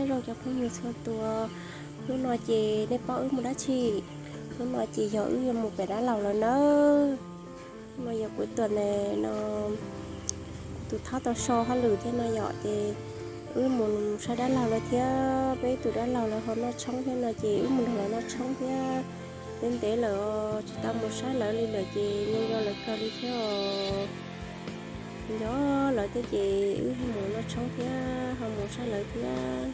Nyob zoo cov phooj ywg txhua tus, hnub no ces nej paub wb mus dab tsi? Hnub no ces yog wb yuav mus pem dab laug lawm nawb. Hnub no yog kuv tuaj ne no, tus thab tau so hauj lwm thiab no yom, ces wb mus saib dab laug lawm thiab. Peb tus dab laug lawv ho noj tshoob thiab no ces wb mus nrog lawv noj tshoob thiab. Ntev ntev lawm tsis tau mus saib lawv li lawm ces nco nco lawv kawg li thiab os. Nco lawv thiab ces wb ho mus noj tshoob thiab ho mus saib lawv thiab.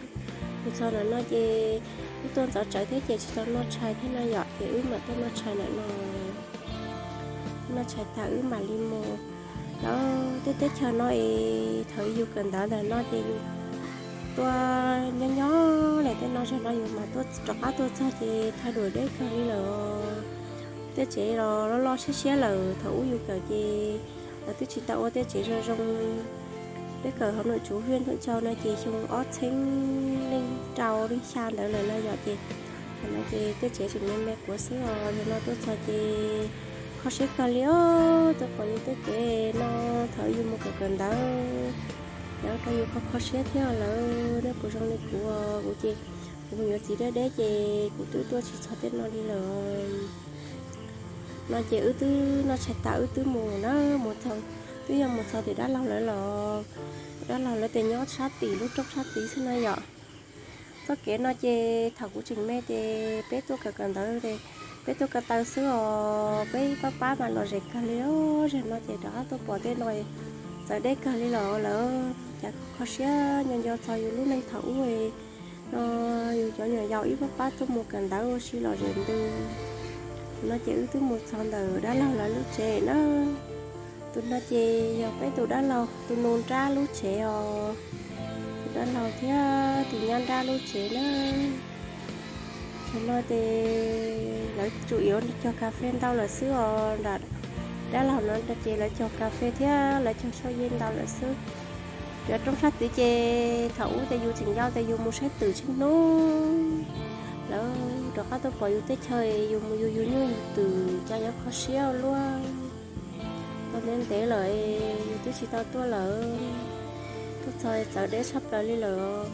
Mus txog ntawm no ces wb tuaj ntxov tsawv thiab ces tsis tau noj tshais thiab no yom, ces wb mam tuaj noj tshais ntawm no. Noj tshais tag wb mam li mus. Lawv tej teb chaws no es thaum yus kawm ntawv ntawm no ces yus tuaj nyob nyob lawm tej no, zaum no yus mam tuaj rov qab tuaj txog ces thaij duam deb kawg li lawm. Tej tsev los loj loj siab siab lawm, thaum ub yus kawm ces lawv twb tsis tau ua tej tsev zoo zoo. Peb kawm hauv Nội trú huyện Thuận Châu no ces xyoo ob txheeb leej rau leej xya ntawd lawm no yom, ces thaum no ces tej tsev tseem me me quav xwb os. Zaum no tuaj txog ces kho siab kawg li os, tuaj pom yus tej tsev no thaum yus mus kawm kawm ntawv, ces ua rau yus kho kho siab thiab lawm. Nej puas zoo li kuv? Kuv ces kuv mus yuav txiv deb deb ces kuv twb tuaj tsis txog tej no li lawm. No ces wb twb noj tshais tas wb twb mus na, mus txog, twb yog mus txog tim dab laug lawv los, dab laug lawv tias nyob sab tim lub roob sab tid xwb na yom. Txoj kev no ces thaum kuv tseem me ces peb tuaj kawm kawm ntawv ces peb tuaj ko taw xwb os, peb pab pab mas lom zem kawg li os. Zaum no ces rov qab tuaj pom tej no txawv deb kawg li los lawm, cas kho siab nco nco txog yus lub neej thaum ub no, yus cov nyuam yaus ib pab pab tuaj mus kawm ntawv ua si lom zem ntws. No ces wb twb mus txog ntawm dab laug lawv lub tsev na. Tus no ces yog peb tus dab laug tus nus nrab lub tsev os. Tus dab laug thiab tus nyab nrab lub tsev na. Thaum no ces lawv tsum yuav cog kas fes ntau lawm xwb os. Nram dab laug no ces lawv cog kas fes thiab lawv cog sab yej ntau lawm xwb. Cov roob sab tid ces thaum ub ces yus tseem yau ces yus mus saib twm tshaj hnub. Lawv rov qab tuaj pom yus teb chaws yus mus yus yug nyuj yug twm cas yuav kho siab ua luaj. Tau ntev ntev lawm yus twb tsis tau tuaj lawm. Tuaj txog txawv deb tshaj plaws li lawm.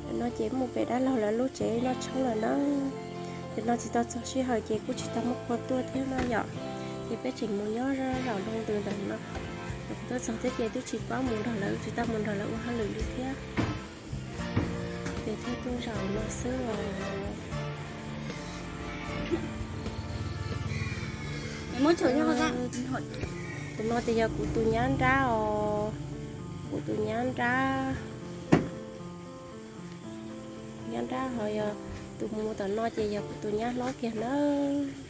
Ntawm no ces mus pem dab laug lawv lub tsev noj tshoob lawm na. Ntawm no tsis tau txog sij hawm ces kuj tsis tau muaj qhua tuaj thiab no yom. Ces peb tseem mus nyob zaum nroo ntws ntawm no. Tuaj txog thiab ces twb tsis paub mus nrog lawv, tsis tau mus nrog lawv ua hauj lwm li thiab. Ces thiaj tuaj zaum no xwb os. Tus no ces yog kuv tus nyab nrab os. Kuv tus nyab nrab, nyab nrab ho yog tus mus tom no ces yog kuv tus nyab hlob kiag nawb.